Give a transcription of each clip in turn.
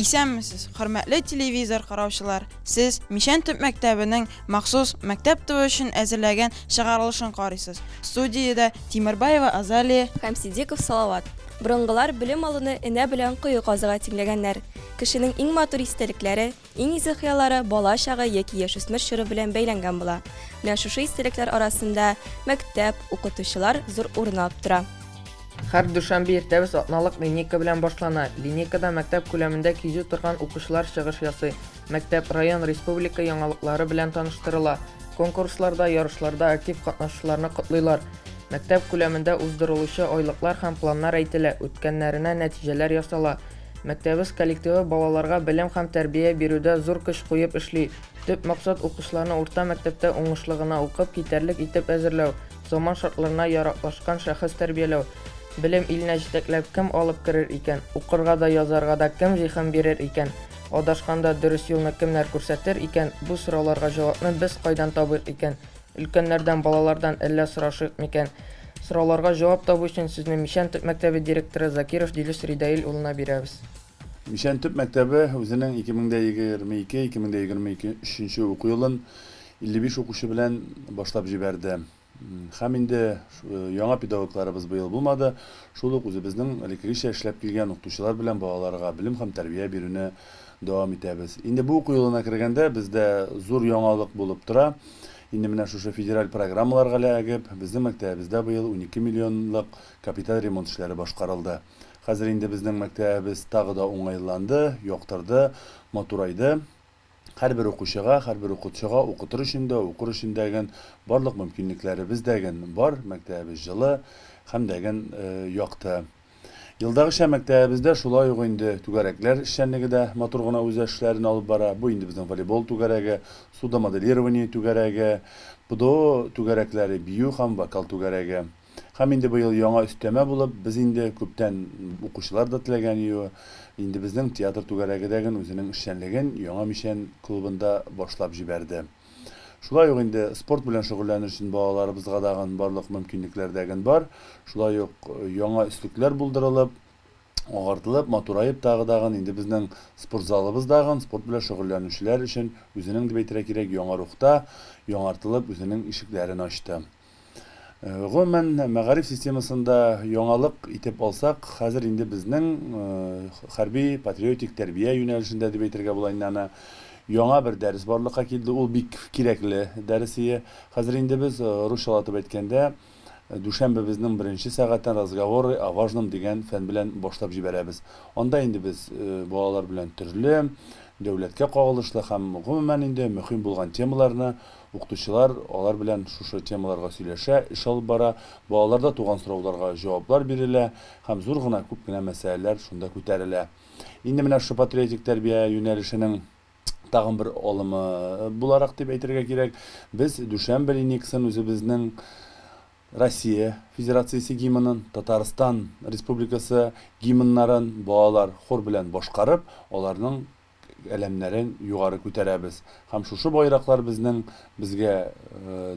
Исәнмесез, хөрмәтле телевизор караучылар! Сез Мичән төп мәктәбенең махсус Мәктәп ТВ өчен әзерләгән чыгарылышын карыйсыз. Студиядә Тимербаева Азалия һәм Сидиков Салават. Борынгылар белем алуны энә белән кое казуга тиңләгәннәр. Кешенең иң матур истәлекләре, иң изге хыяллары бала чагы яки яшүсмер чоры белән бәйләнгән була. Менә шушы истәлекләр арасында мәктәп, укытучылар зур урын алып тора. Һәр дүшәмбе иртәбез атналык линейка белән башлана. Линейкада мәктәп күләмендә кизү торган укучылар чыгыш ясый. Мәктәп, район, республика яңалыклары белән таныштырыла. Конкурсларда, ярышларда актив катнашучыларны котлыйлар. Мәктәп күләмендә уздырылучы айлыклар һәм планнар әйтелә, үткәннәренә нәтиҗәләр ясала. Мәктәбез коллективы балаларга белем һәм тәрбия бирүдә зур көч куеп эшли. Төп максат, укучыларны урта мәктәптә уңышлы гына укып китәрлек итеп әзерләү. Заман шартларына яраклашкан шәхес тәрбияләү, белем иленә җитәкләп кем алып керер икән? Укырга да, язарга да кем зиһен бирер икән? Адашканда дөрес юлны кемнәр күрсәтер икән? Бу сорауларга җавапны без кайдан табыйк икән? Өлкәннәрдән, балалардан әллә сорашыйк микән? Сорауларга җавап табу өчен сүзне Мичән төп мәктәбе директоры Закиров Дилүс Ридаил улына бирәбез. Мичән төп мәктәбе үзенең 2022-2023 уку елын 55 укучы белән башлап җибәрде. Һәм инде яңа педагогларыбыз быел булмады, шул ук үзебезнең элеккегечә эшләп килгән укытучылар белән балаларга белем һәм тәрбия бирүне дәвам итәбез. Инде бу уку елына кергәндә бездә зур яңалык булып тора. Инде менә шушы федераль программаларга эләгеп, безнең мәктәбебездә быел 12 миллионлык капиталь ремонт эшләре башкарылды. Хәзер инде безнең мәктәбебез тагы да уңайланды, яктырды, матурайды. Һәрбер укучыга, һәрбер укытучыга укытыр өчен дә, укыр өчен дәген барлык мөмкинлекләребез дәген бар, мәктәбебез җылы һәм дәген якты. Елдагыча мәктәбебездә шулай ук инде түгәрәкләр эшчәнлеге дә матур гына үз эшләрен алып бара. Бу инде безнең волейбол түгәрәге, судомоделирование түгәрәге, ПДО түгәрәкләре, бию һәм вокал түгәрәге. Һәм инде быел яңа өстәмә булып, без инде күптән укучылар да теләгән ио, инде безнең театр түгәрәге дә ген үзенең эшчәнлеген Яңа Мичән клубында башлап җибәрде. Шулай ук инде спорт белән шөгыльләнер өчен балаларыбызга дагын барлык мөмкинлекләр дә ген бар. Шулай ук яңа өслекләр булдырылып, агартылып, матураеп тагы дагын инде безнең спорт залыбыз дагын спорт белән шөгыльләнүчеләр өчен үзенең дип әйтергә кирәк яңа рухта яңартылып үзенең ишекләрен ачты. Гомумән, мәгариф системасында яңалык итеп алсак, хәзер инде безнең хәрби патриотик тәрбия юнәлешендә дип әйтергә була инде аны, яңа бер дәрес барлыкка килде. Ул бик кирәкле дәрес ие. Хәзер инде без, русчалатып әйткәндә, дүшәмбебезнең беренче сәгатен Разговоры о важном дигән фән белән башлап җибәрәбез. Анда инде без балалар белән төрле дәүләткә кагылышлы һәм гомумән инде мөһим булган темаларны Укытучылар алар белән шушы темаларга сөйләшә, эш алып бара, балаларда туган сорауларга җаваплар бирелә һәм зур гына күп кенә мәсьәләләр шунда күтәрелә. Инде менә шушы патриотик тәрбия юнәлешенең тагын бер алымы буларак дип әйтергә кирәк, без дүшәмбе линейкасын үзебезнең Россия Федерациясе гимнын, Татарстан Республикасы гимннарын балалар хор белән башкарып, аларның әләмнәрен югары күтәрәбез. Һәм шушы байраклар безнең, безгә,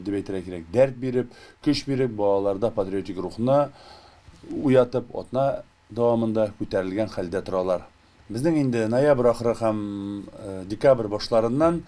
дип әйтергә кирәк, дәрт биреп, көч биреп, балаларда патриотик рухны уятып, атна дәвамында күтәрелгән хәлдә торалар. Безнең инде ноябрь ахыры һәм декабрь башларыннан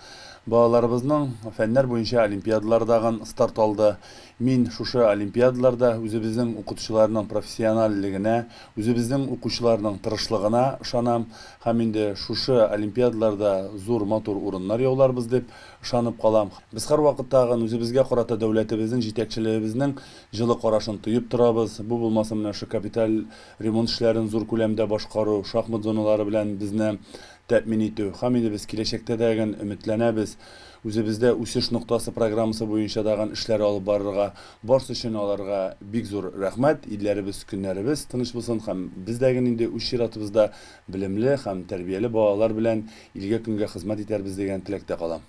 балаларыбызның фәннәр буенча олимпиадалары дагын старт алды. Мин шушы олимпиадаларда үзебезнең укытучыларның профессиональлегенә, үзебезнең укучыларның тырышлыгына ышанам һәм инде шушы олимпиадаларда зур матур урыннар яуларбыз дип ышанып калам. Без һәрвакыт тагын үзебезгә карата дәүләтебезнең, җитәкчелегебезнең җылы карашын тоеп торабыз. Бу булмаса менә шушы капиталь ремонт эшләрен зур күләмдә башкару, шахмат зоналары белән безне тәэмин итү. Һәм инде без киләчәктә дәген өметләнәбез, үзебездә Үсеш ноктасы программасы буенча дагын эшләр алып барырга. Барсы өчен аларга бик зур рәхмәт. Илләребез, көннәребез тыныч булсын һәм без дәген инде үз чиратыбызда белемле һәм тәрбияле балалар белән илгә-көнгә хезмәт итәрбез дигән теләктә калам.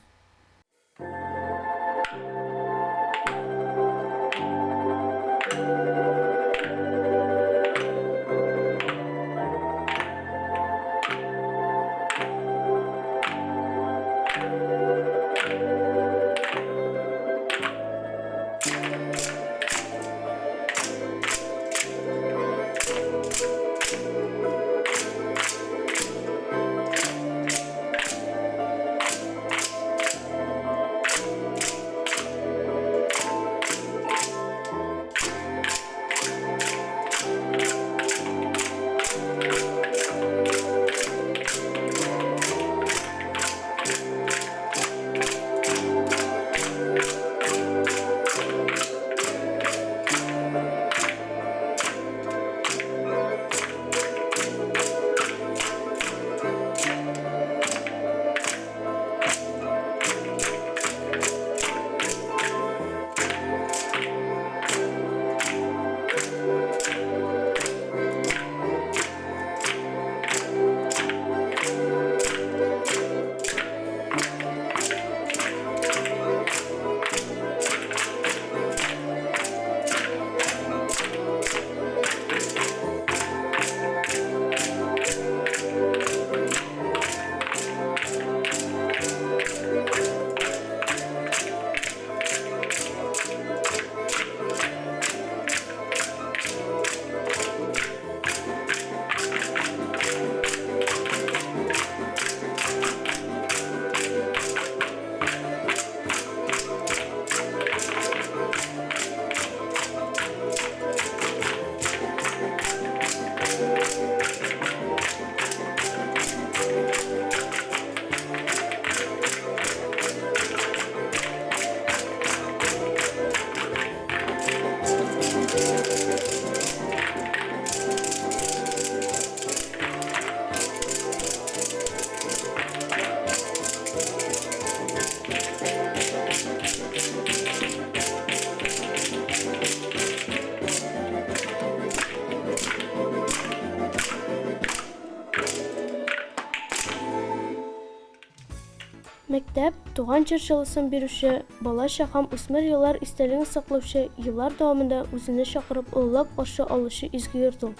Мәктәп, туган җир җылысын бирүче, балачак һәм үсмер еллар истәлеген саклаучы, еллар дәвамында үзенә чакырып олылап каршы алучы изге йорт ул.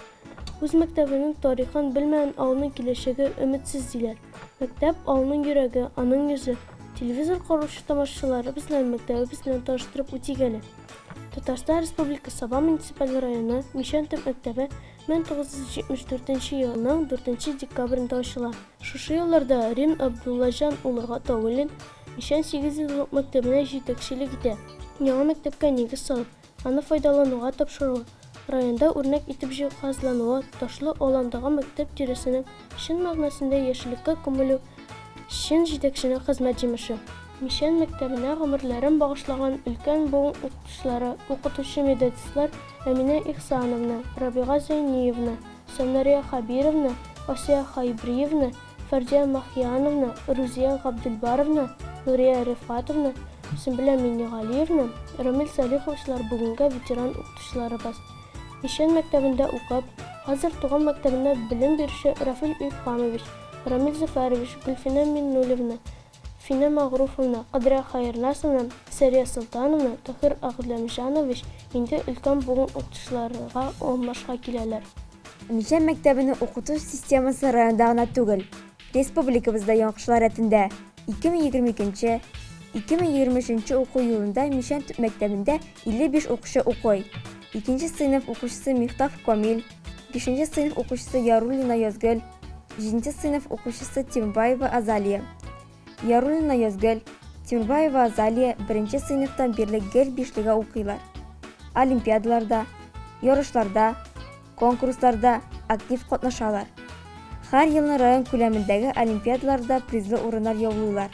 Үз мәктәбенең тарихын белмәгән авылның киләчәге өметсез, диләр. Мәктәп, авылның йөрәге, аның йөзе. Телевизор караучы тамашачыларыбыз белән мәктәбебез белән таныштырып үтик әле. Татарстан Республикасы Саба муниципаль районы Мичән төп мәктәбе 1974 елның 4 декабрендә ачыла. Шушы елларда Рим Абдуллаҗан улы Гатауллин Мичән сигезьеллык мәктәбенә җитәкчелек итә. Яңа мәктәпкә нигез салып, аны файдалануга тапшыруы, районда үрнәк итеп җиһазлануы, ташлы аландагы мәктәп тирәсенең чын мәгънәсендә яшеллеккә күмелү, чын җитәкченең хезмәт җимеше. Мичән мәктәбенә гомерләрен багышлаган өлкән буын укытучылары, укытучы-методистлар Әминә Ихсановна, Рабига Зәйниевна, Санария Хәбировна, Асия Хайбриевна, Фәрдия Махьяновна, Рузия Габделбаровна, Нурия Рифгатовна, Сөмбелә Миннегалиевна, Рамил Салиховичлар бүгенгә ветеран укытучыларыбыз. Мичән мәктәбендә укып, хәзер туган мәктәбендә белем бирүче Рафил Илһамович, Рамил Зөфәрович, Гөлфинә Миннуллевна, Финә Мәгъруфовна, Кадрия Хәернасовна, Сәрия Солтановна, Таһир Әгъләмҗанович инде өлкән буын укытучыларга алмашка киләләр. Мичән мәктәбенең укыту системасы районда гына түгел, республикабызда яхшылар рәтендә. 2022, 2023 уку елында Мичән төп мәктәбендә 55 укучы укый. Икенче сыйныф укучысы Мифтах Камил, бишенче сыйныф укучысы Яруллина Язгөл, Җиденче сыйныф укучысы Тимербаева Азалия. Яруллина Язгөл, Тимербаева Азалия беренче сыйныфтан бирле гел бишлегә укыйлар. Олимпиадаларда, ярышларда, конкурсларда актив катнашалар. Һәр елны район күләмендәге олимпиадаларда призлы урыннар яулыйлар.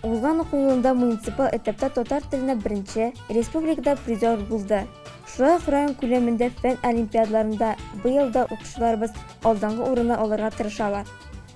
Узган уку елында муниципаль этапта татар теленә беренче, республикада призер булды. Шулай ук район күләмендә фән олимпиадаларында быел да укучыларыбыз алдынгы урынны алырга тырышалар.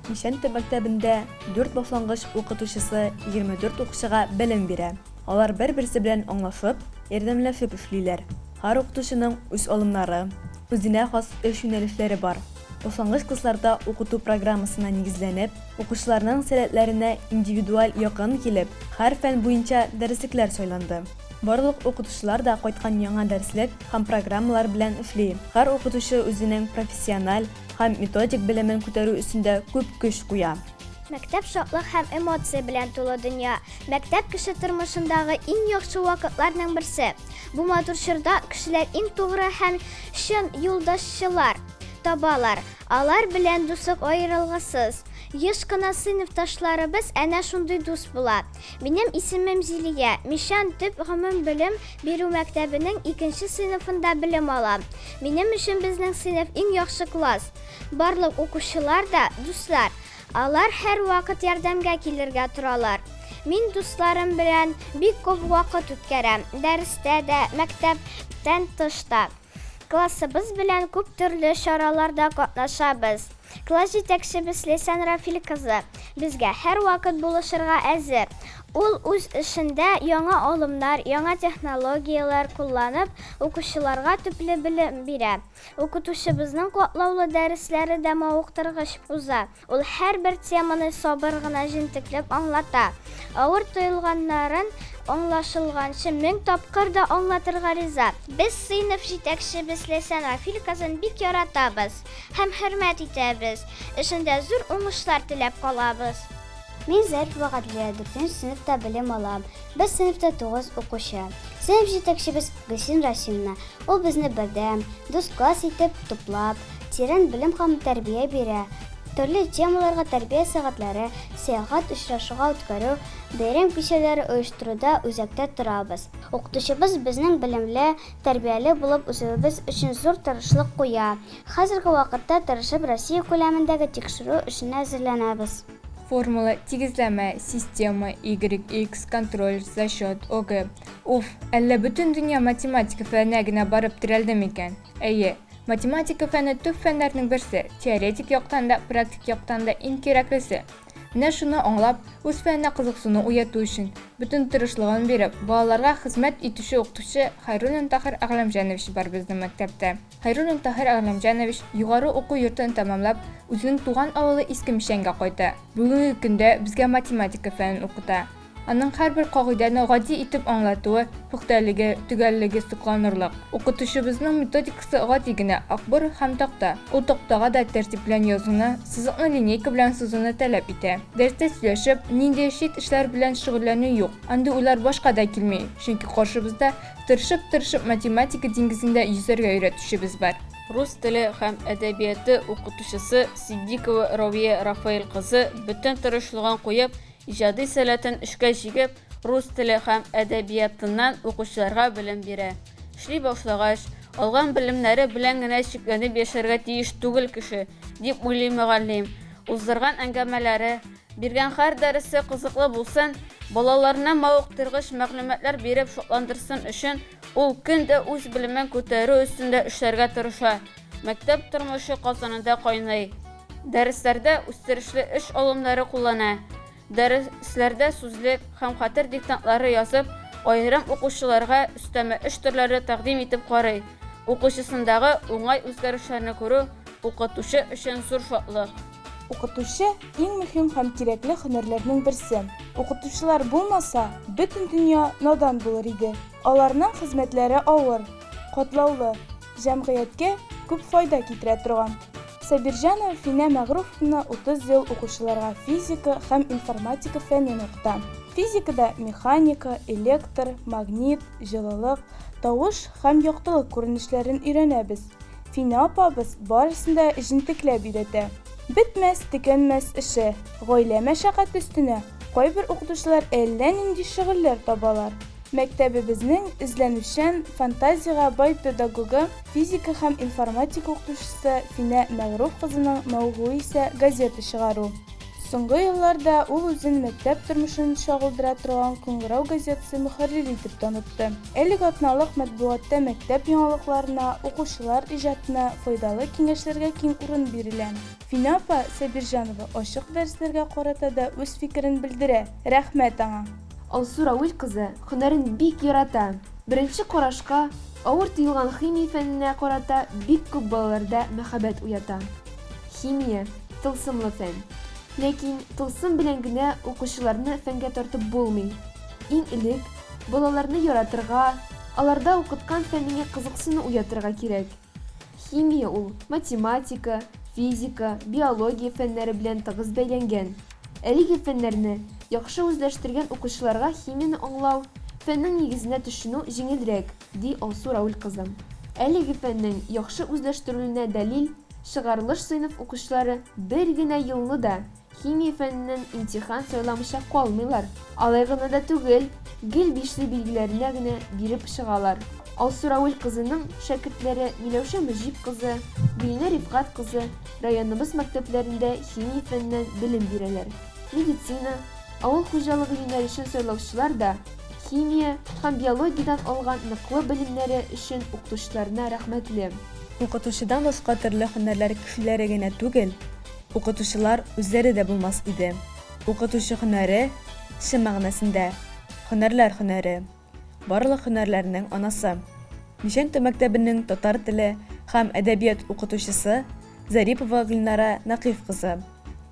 Мичән төп мәктәбендә дүрт башлангыч укытучысы 24 укучыга белем бирә. Алар бер-берсе белән аңлашып, ярдәмләшеп эшлиләр. Һәр укытучының үз алымнары, үзенә хас эш юнәлешләре бар. Башлангыч классларда укыту программасына нигезләнеп, укучыларның сәләтләренә индивидуаль якын килеп, һәр фән буенча дәреслекләр сайланды. Барлык укытучылар да кайткан яңа дәреслек һәм программалар белән эшли. Һәр укытучы үзенең профессиональ һәм методик белемен күтәрү өстендә күп көч куя. Мәктәп шатлык һәм эмоция белән тулы дөнья. Мәктәп кеше тормышындагы иң яхшы вакытларның берсе. Бу матур чорда кешеләр иң тугры һәм чын юлдашчылар табалар. Алар белән дуслык аерылгысыз. Еш кына сыйныфташларыбыз әнә шундый дус була. Минем исемем Зилия. Мишән төп гомумбелем бирү мәктәбенең икенче сыйныфында белем алам. Минем өчен безнең сыйныф иң яхшы класс. Барлык укучылар да, дуслар. Алар һәрвакыт ярдәмгә килергә торалар. Мин дусларым белән бик күп вакыт үткәрәм, дәрестә дә, мәктәптән тыш та. Классыбыз белән күп төрле чараларда катнашабыз. Класс җитәкчебез Ләйсән Рафил кызы безгә һәрвакыт булышырга әзер. Ул үз эшендә яңа алымнар, яңа технологияләр кулланып, укучыларга төпле белем бирә. Укытучыбызның катлаулы дәресләре дә мавыктыргыч уза. Ул һәрбер теманы сабыр гына җентекләп аңлата. Авыр тоелганнарын аңлашылганчы 1000 тапкыр да аңлатырга риза. Без сыйныф җитәкчебез Ләйсән Рафил кызын бик яратабыз һәм хөрмәт итәбез. Эшендә зур уңышлар теләп калабыз. Мин Зарипова Гадлия, дүртенче сыйныфта белем алам. Без сыйныфта тугыз укучы. Сыйныф җитәкчебез Гөлсин Расимовна. Ул безне бердәм, дус класс итеп туплап, тирән белем һәм тәрбия бирә. Төрле темаларга тәрбия сәгатьләре, сәяхәт, очрашуга үткәрү, бәйрәм кичәләре оештыруда үзәктә торабыз. Укытучыбыз безнең белемле, тәрбияле булып үсүебез өчен зур тырышлык куя. Хәзерге вакытта тырышып Россия күләмендәге тикшерү эшенә әзерләнәбез. Формула, тигезләмә, система, Y, X, контроль, зачет, ОГЭ. Уф, әллә бөтен дөнья математика фәненә генә барып терәлде микән? Әйе. Математика фәне төп фәннәрнең берсе, теоретик яктан да, практик яктан да иң кирәклесе. Менә шуны аңлап, үз фәненә кызыксыну уяту өчен, бөтен тырышлыгын биреп, балаларга хезмәт итүче укытучы Хәйруллин Таһир Әгъләмҗанович бар безнең мәктәптә. Хәйруллин Таһир Әгъләмҗанович югары уку йортын тәмамлап, үзенең туган авылы Иске Мичәнгә кайта. Бүгенге көндә безгә математика фәнен укыта. Аның һәрбер кагыйдәне гади итеп аңлатуы, пөхтәлеге, төгәллеге сокланырлык. Укытучыбызның методикасы гади генә, акбур һәм такта. Ул тактага да тәртип белән язуны, сызыкны линейка белән сызуны таләп итә. Дәрестә сөйләшеп, ниндидер чит эшләр белән шөгыльләнү юк. Андый уйлар башка да килми, чөнки каршыбызда тырышып-тырышып математика диңгезендә йөзәргә өйрәтүчебез бар. Рус теле һәм әдәбияты укытучысы Ситдикова Равия Рафаэль кызы бөтен тырышлыгын куеп, Иҗади сәләтен эшкә җигеп, рус теле һәм әдәбиятыннан укучыларга белем бирә. Эшли башлагач, алган белемнәре белән генә чикләнеп яшәргә тиеш түгел кеше, дип уйлый мөгаллим. Уздырган әңгәмәләре, биргән һәр дәресе кызыклы булсын, балаларына мавыктыргыч мәгълүматлар биреп шатландырсын өчен ул көн дә үз белемен күтәрү өстендә эшләргә тырыша. Мәктәп тормышы казанында кайный. Дәресләрдә үстерешле эш алымнары куллана. Дәресләрдә сүзлек һәм хәтер диктантлары язып, аерым укучыларга өстәмә эш төрләре тәкъдим итеп карый. Укучысындагы уңай үзгәрешләрне күрү укытучы өчен зур шатлык. Укытучы, иң мөһим һәм кирәкле һөнәрләрнең берсе. Укытучылар булмаса, бөтен дөнья надан булыр иде. Аларның хезмәтләре авыр, катлаулы, җәмгыятькә күп файда китерә торган. Сабирҗанова Финә Мәгъруфовна 30 ел укучыларга физика һәм информатика фәнен укыта. Физикада механика, электр, магнит, җылылык, тавыш һәм яктылык күренешләрен өйрәнәбез. Финә апабыз барысын да җентекләп өйрәтә. Бетмәс, төкәнмәс эше, гаилә мәшәкате өстенә кайбер укытучылар әллә нинди шөгыльләр табалар. Мәктәбебезнең эзләнүчән, фантазиягә бай педагогы, физика һәм информатика укытучысы Финә Мәгъруф кызының мавыгуы исә газета чыгару. Соңгы елларда ул үзен мәктәп тормышын чагылдыра торган Кыңгырау газетасы мөхәррире итеп танытты. Әлеге атналык матбугатта мәктәп яңалыкларына, укучылар иҗатына, файдалы киңәшләргә киң урын бирелә. Финә апа Сабирҗанова ачык дәресләргә карата да үз фикерен белдерә, рәхмәт аңа! Алсу Равил кызы һөнәрен бик ярата. Беренче карашка, авыр тоелган химия фәненә карата бик күп балаларда мәхәббәт уята. Химия, тылсымлы фән. Ләкин тылсым белән генә укучыларны фәнгә тартып булмый. Иң элек, балаларны яратырга, аларда укыткан фәнеңә кызыксыну уятырга кирәк. Химия ул математика, физика, биология фәннәре белән тыгыз бәйләнгән. Әлеге фәннәрне яхшы үзләштергән укучыларга химияне аңлау, фәннең нигезенә төшенү җиңелрәк, ди Алсу Рауль кызы. Әлеге фәннең яхшы үзләштерелүенә дәлил, чыгарылыш сыйныф укучылары бер генә елны да Химия фәненнән имтихан сайламыйча калмыйлар. Алай гына да түгел, гел бишле билгеләренә генә биреп чыгалар. Алсу Равил кызының шәкертләре Миләүшә Мөҗип кызы, Гөлинә Рифкать кызы районыбыз мәктәпләрендә химия фәненнән белем бирәләр. Медицина, авыл хуҗалыгы юнәлешен сайлаучылар да химия һәм биологиядән алган ныклы белемнәре өчен укытучыларына рәхмәтле. Укытучыдан башка төрле һөнәрләр кешеләре генә түгел, Укытучылар үзләре дә булмас иде. Укытучы һөнәре, чын мәгънәсендә, һөнәрләр һөнәре. Барлык һөнәрләрнең анасы. Мичән төп мәктәбенең татар теле һәм әдәбият укытучысы Зарипова Гөлнара Нәкыйф кызы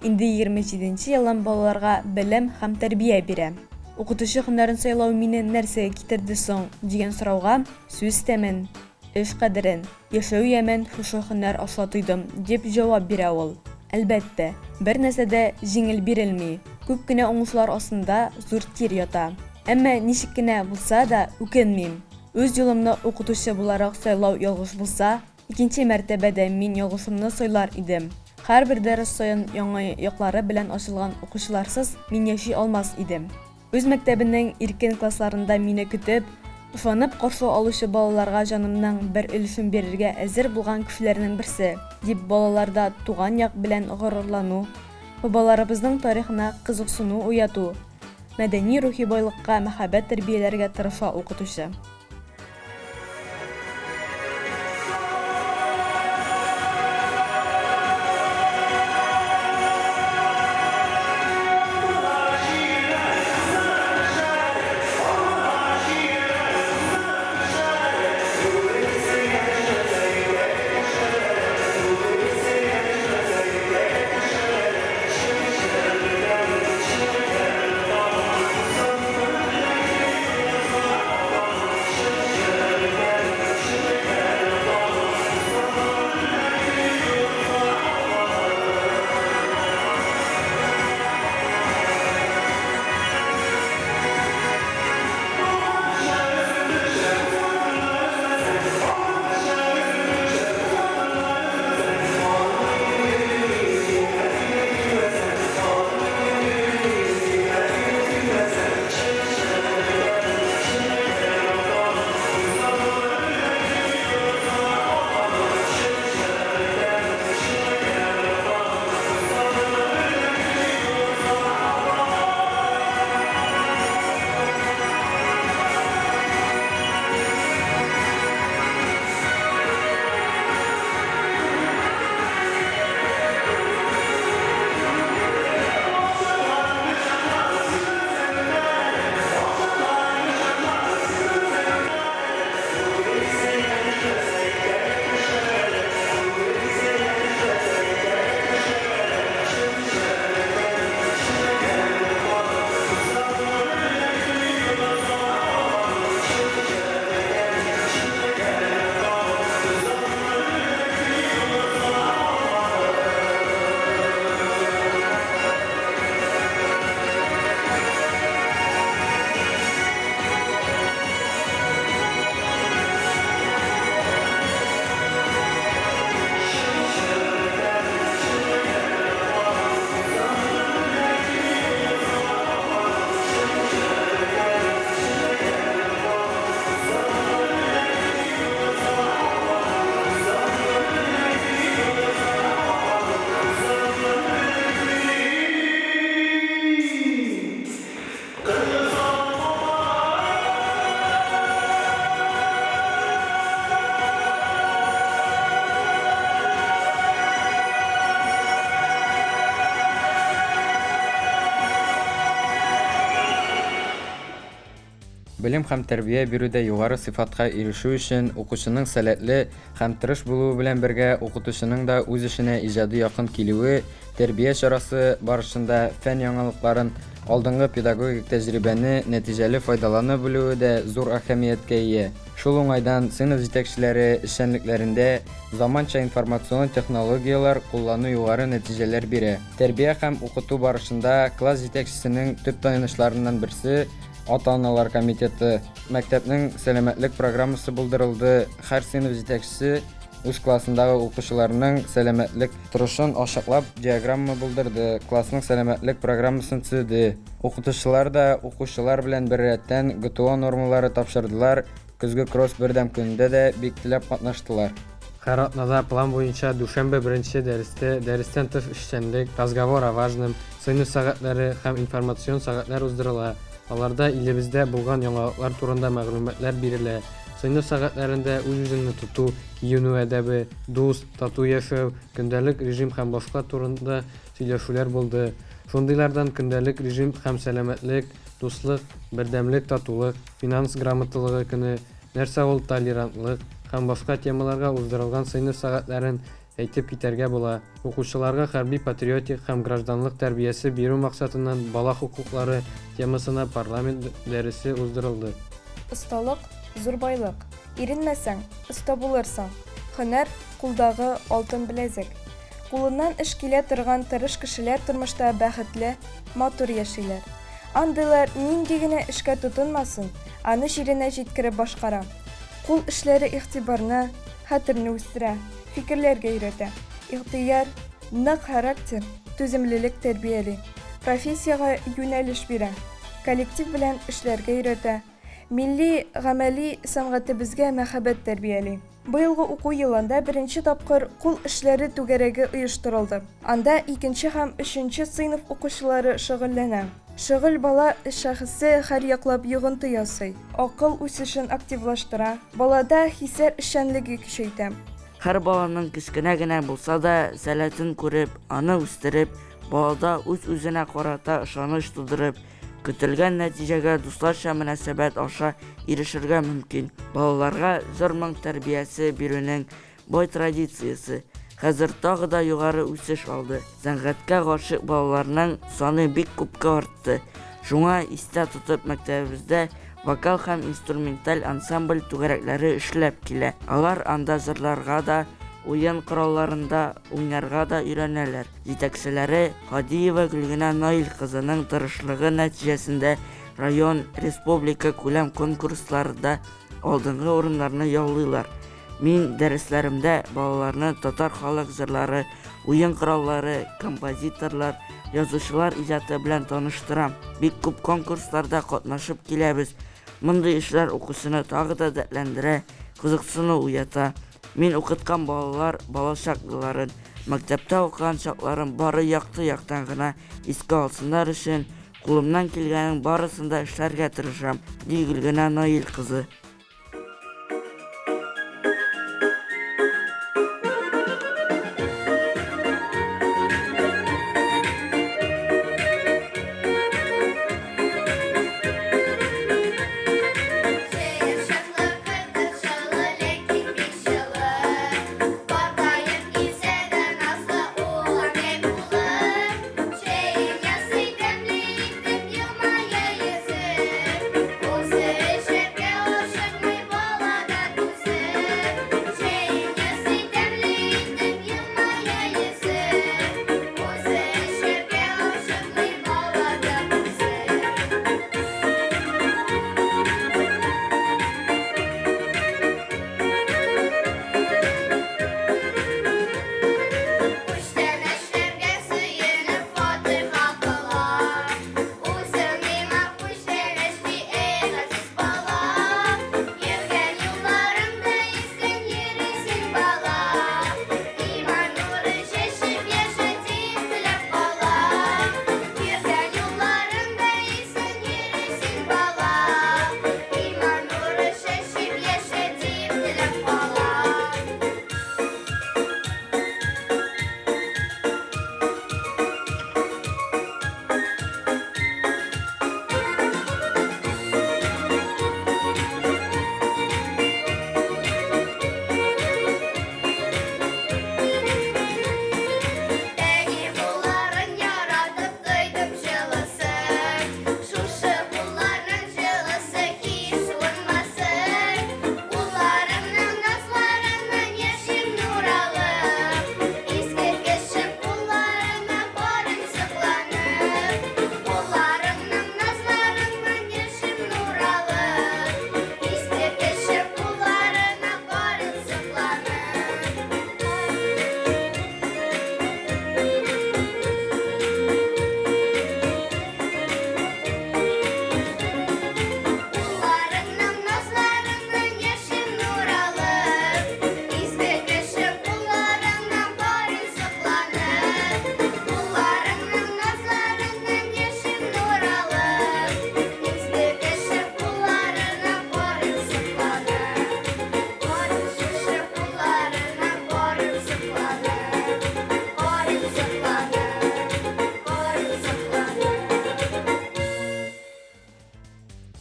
инде 27 нче елын балаларга белем һәм тәрбия бирә. Укытучы һөнәрен сайлау мине нәрсәгә китерде соң, дигән сорауга, сүз тәмен, эш кадерен, Яшәү ямен шушы һөнәр аша тойдым, дип җавап бирә ул. Әлбәттә, бер нәрсә дә җиңел бирелми, күп кенә уңышлар астында зур тир ята. Әмма ничек кенә булса да, үкенмим. Үз юлымны укытучы буларак сайлау ялгыш булса, икенче мәртәбә дә мин ялгышымны сайлар идем. Һәрбер дәрес саен яңа яклары белән ачылган укучыларсыз мин яши алмас идем. Үз мәктәбенең иркен классларында мине көтеп, ышанып каршы алучы балаларга җанымның бер өлешен бирергә әзер булган кешеләрнең берсе, дип балаларда туган як белән горурлану, бабаларыбызның тарихына кызыксыну уяту, мәдәни-рухи байлыкка мәхәббәт тәрбияләргә тырыша укытучы. Белем һәм тәрбия бирүдә югары сыйфатка ирешү өчен укучының сәләтле һәм тырыш булуы белән бергә укытучының да үз эшенә иҗади якын килүе, тәрбия чарасы барышында фән яңалыкларын, алдынгы педагогик тәҗрибәне нәтиҗәле файдалана белүе дә зур әһәмияткә ия. Шул уңайдан сыйныф җитәкчеләре эшчәнлекләрендә заманча информацион технологияләр куллану югары нәтиҗәләр бирә. Тәрбия һәм укыту барышында класс җитәкчесенең төп таянычларыннан берсе, ата-аналар комитеты. Мәктәпнең сәламәтлек программасы булдырылды. Һәр сыйныф җитәкчесе үз классындагы укучыларның сәламәтлек торышын ачыклап диаграмма булдырды, классның сәламәтлек программасын төзеде. Укытучылар да укучылар белән беррәттән ГТО нормалары тапшырдылар, Көзге кросс бердәм көнендә дә бик теләп катнаштылар. Һәр атнада план буенча дүшәмбе беренче дәрестә дәрестән тыш эшчәнлек, разговор о важном, сыйныф сәгатьләре һәм информацион сәгатьләр уздырыла. Аларда илебездә булган яңалыклар турында мәгълүматлар бирелә. Сыйныф сәгатьләрендә үз-үзеңне тоту, киенү әдәбе, дус, тату яшәү, көндәлек режим һәм башка турында сөйләшүләр булды. Шундыйлардан көндәлек режим һәм сәламәтлек, дуслык, бердәмлек, татулык, финанс грамоталыгы көне, нәрсә ул толерантлык һәм башка темаларга уздырылган сыйныф сәгатьләрен әйтеп китәргә була. Укучыларга хәрби-патриотик һәм гражданлык тәрбиясе бирү максатыннан бала хокуклары темасына парламент дәресе уздырылды. Осталык, зур байлык. Иренмәсәң, оста булырсың. Һөнәр, кулдагы алтын беләзек. Кулыннан эш килә торган тырыш кешеләр тормышта бәхетле, матур яшиләр. Андыйлар нинди генә эшкә тотынмасын, аны җиренә җиткереп башкара. Кул эшләре игътибарны, хәтерне үстерә, фикерләргә өйрәтә. Ихтыяр, нык характер, түземлелек тәрбияли, профессиягә юнәлеш бирә, коллектив белән эшләргә өйрәтә, милли гамәли сәнгатебезгә мәхәббәт тәрбияли. Быелгы уку елында беренче тапкыр кул эшләре түгәрәге оештырылды. Анда икенче һәм өченче сыйныф укучылары шөгыльләнә. Шөгыль бала шәхесе һәрьяклап йогынты ясый, акыл үсешен активлаштыра, балада хисләр эшчәнлеге көчәйтә. Һәр баланың кечкенә генә булса да сәләтен күреп, аны үстереп, балада үз-үзенә карата ышаныч тудырып, Көтелгән нәтиҗәгә дусларча мөнәсәбәт аша ирешергә мөмкин. Балаларга җыр-моң тәрбиясе бирүнең бай традициясе хәзер тагы да югары үсеш алды. Сәнгатькә гашыйк балаларның саны бик күпкә артты. Шуңа истә тотып мәктәбебездә вокал һәм инструменталь ансамбль түгәрәкләре эшләп килә. Алар анда җырларга да, уен коралларында уйнарга да өйрәнәләр. Җитәкчеләре Һадиева Гөлгенә Наил кызының тырышлыгы нәтиҗәсендә район, республика күләм конкурсларда алдынгы урыннарны яулыйлар. Мин дәресләремдә балаларны татар халык җырлары, уен кораллары, композиторлар, язучылар иҗаты белән таныштырам. Бик күп конкурсларда катнашып киләбез. Мондый эшләр укучыны тагы да дәртләндерә, кызыксыну уята. Мин укыткан балалар балачак елларын, мәктәптә укыган чакларын бары якты яктан гына искә алсыннар өчен, кулымнан килгәннең барысын да эшләргә тырышам, ди Гөлгенә Наил кызы.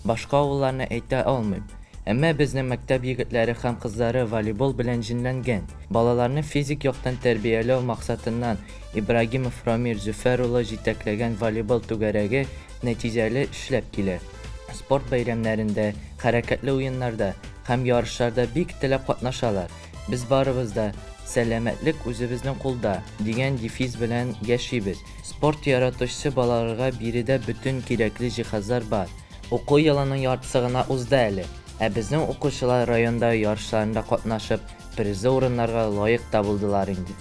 Башка авылларны әйтә алмыйм. Әмма безнең мәктәп егетләре һәм кызлары волейбол белән җенләнгән. Балаларны физик яктан тәрбияләү максатыннан Ибрагимов Рамир Зөфәр улы җитәкләгән волейбол түгәрәге нәтиҗәле эшләп килә. Спорт бәйрәмнәрендә, хәрәкәтле уеннарда һәм ярышларда бик теләп катнашалар. Без барыбыз да, Сәламәтлек үзебезнең кулда, дигән дефиз белән яшибез. Спорт яратучы балаларга биредә бөтен кирәкле җиһазлар бар. Уку елының яртысы гына узды әле, ә безнең укучылар районда ярышларында катнашып, призлы урыннарга лаек та булдылар инде.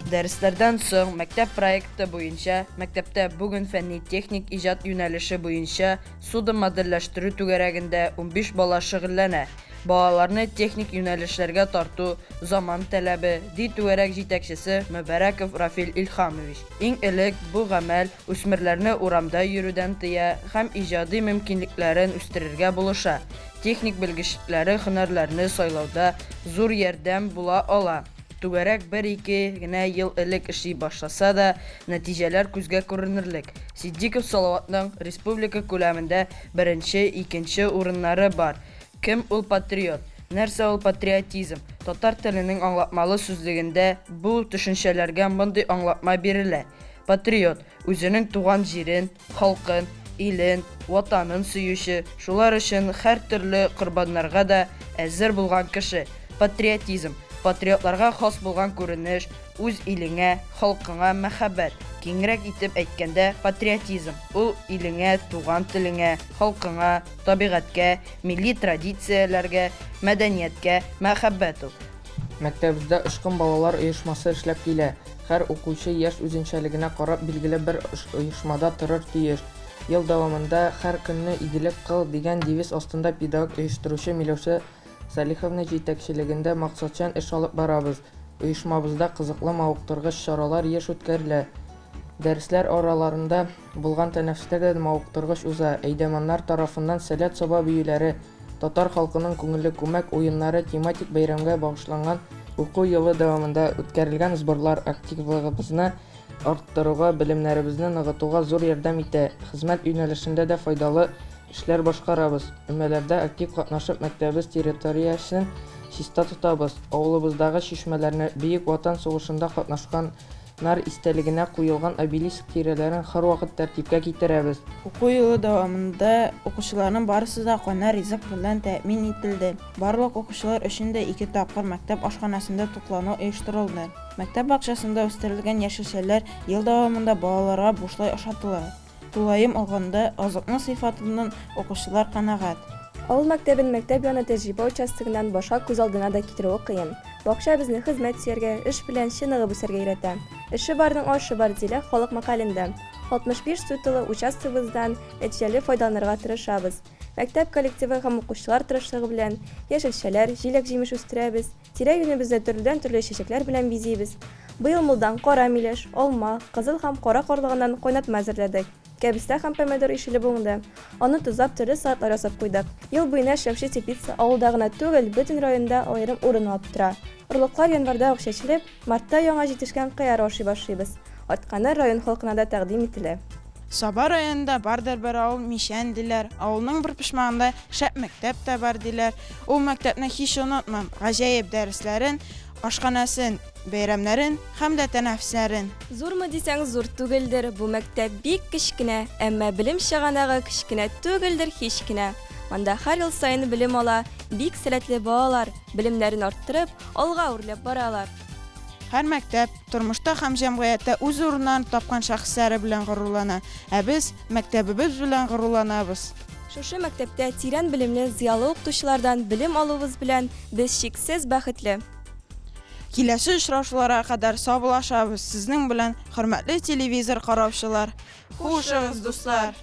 Дәресләрдән соң мәктәп проекты буенча мәктәптә бүген фәнни-техник иҗат юнәлеше буенча Суда модельләштерү түгәрәгендә 15 бала шөгыльләнә. Балаларны техник юнәлешләргә тарту, заман таләбе, ди түгәрәк җитәкчесе Мөбәрәков Рафил Илһамович. Иң элек бу гамәл үсмерләрне урамда йөрүдән тыя һәм иҗади мөмкинлекләрен үстерергә булыша, техник белгечлекләре һөнәрләрне сайлауда зур ярдәм була ала. Түгәрәк бер-ике генә ел элек эшли башласа да, нәтиҗәләр күзгә күренерлек. Ситдиков Салаватның республика күләмендә беренче, икенче урыннары бар. Кем ул патриот? Нәрсә ул патриотизм? Татар теленең аңлатмалы сүзлегендә бу төшенчәләргә мондый аңлатма бирелә, Патриот, үзенең туган җирен, халкын, илен, Ватанын сөюче, шулар өчен һәртөрле корбаннарга да әзер булган кеше. Патриотизм, патриотларга хас булган күренеш, үз илеңә, халкыңа мәхәббәт. Киңрәк итеп әйткәндә, патриотизм, ул илеңә, туган телеңә, халкыңа, табигатькә, милли традицияләргә, мәдәнияткә мәхәббәт ул. Мәктәбебездә Очкын балалар оешмасы эшләп килә. Һәр укучы яшь үзенчәлегенә карап билгеле бер оешмада торыр тиеш. Ел дәвамында Һәр көнне игелек кыл дигән девиз астында педагог-оештыручы Миләүшә Салиховна җитәкчелегендә максатчан эш алып барабыз. Оешмабызда кызыклы, мавыктыргыч чаралар еш үткәрелә. Дәресләр араларында булган тәнәфесләр дә мавыктыргыч уза. Әйдәманнар тарафыннан Сәләт Саба биюләре, Татар халкының күңелле күмәк уеннары тематик бәйрәмгә багышланган уку елы дәвамында үткәрелгән сборлар активлыгыбызны арттыруга, белемнәребезне ныгытуга зур ярдәм итә. Хезмәт юнәлешендә дә файдалы эшләр башкарабыз. Өмәләрдә актив катнашып, мәктәбебез территориясен чиста тотабыз. Авылыбыздагы чишмәләрне, Бөек Ватан сугышында катнашкан Нар истәлегенә куелган обелиск тирәләрен һәрвакыт тәртипкә китерәбез. Уку елы дәвамында укучыларның барысы да кайнар ризык белән тәэмин ителде. Барлык укучылар өчен дә ике тапкыр мәктәп ашханәсендә туклану оештырылды. Мәктәп бакчасында үстерелгән яшелчәләр ел дәвамында балаларга бушлай ашатыла. Тулаем алганда, азыкның сыйфатыннан укучылар канәгать. Авыл мәктәбен мәктәп яны тәҗрибә участогыннан башка күз алдына да китерүе кыен. Бакча безне хезмәт сөяргә, эш белән чыныгып үсәргә өйрәтә. Эше барның ашы бар, диләр халык мәкалендә. 65 сутылы участогыбыздан нәтиҗәле файдаланырга тырышабыз. Мәктәп коллективы һәм укучылар тырышлыгы белән яшелчәләр, җиләк-җимеш үстерәбез, Тирә-юнебезне төрледән-төрле чәчәкләр белән бизибез. Быел мулдан кара миләш, алма, кызыл һәм кара карлыганнан кайнатма әзерләдек. Кәбестә һәм помидор ишелеп уңды. Аны тозлап, төрле салатлар ясап куйдык. Ел буена эшләүче теплица авылда гына түгел, бөтен районда аерым урын алып тора. Орлыклар январьда ук чәчелеп, мартта яңа җитешкән кыяр ашый башлыйбыз. Артканы район халкына да тәкъдим ителә. Саба районында бардыр бер авыл, Мичән, диләр. Авылның бер почмагында шәп мәктәп тә бар, диләр. Ул мәктәпне һич онытмам, гаҗәеп дәресләрен, ашханәсен, бәйрәмнәрен һәм дә тәнәфесләрен. Зурмы дисәң, зур түгелдер, бу мәктәп бик кечкенә, әмма белем чыганагы кечкенә түгелдер һич кенә. Монда һәр ел саен белем ала бик сәләтле балалар, белемнәрен арттырып, алга үрләп баралар. Һәр мәктәп, тормышта һәм җәмгыятьтә үз урыннарын тапкан шәхесләре белән горурлана, ә без мәктәбебез белән горурланабыз. Шушы мәктәптә тирән белемле зыялы укытучылардан белем алуыбыз белән без чиксез бәхетле. Киләсе очрашуларга кадәр саубуллашабыз сезнең белән, хөрмәтле телевизор караучылар. Хушыгыз, дуслар!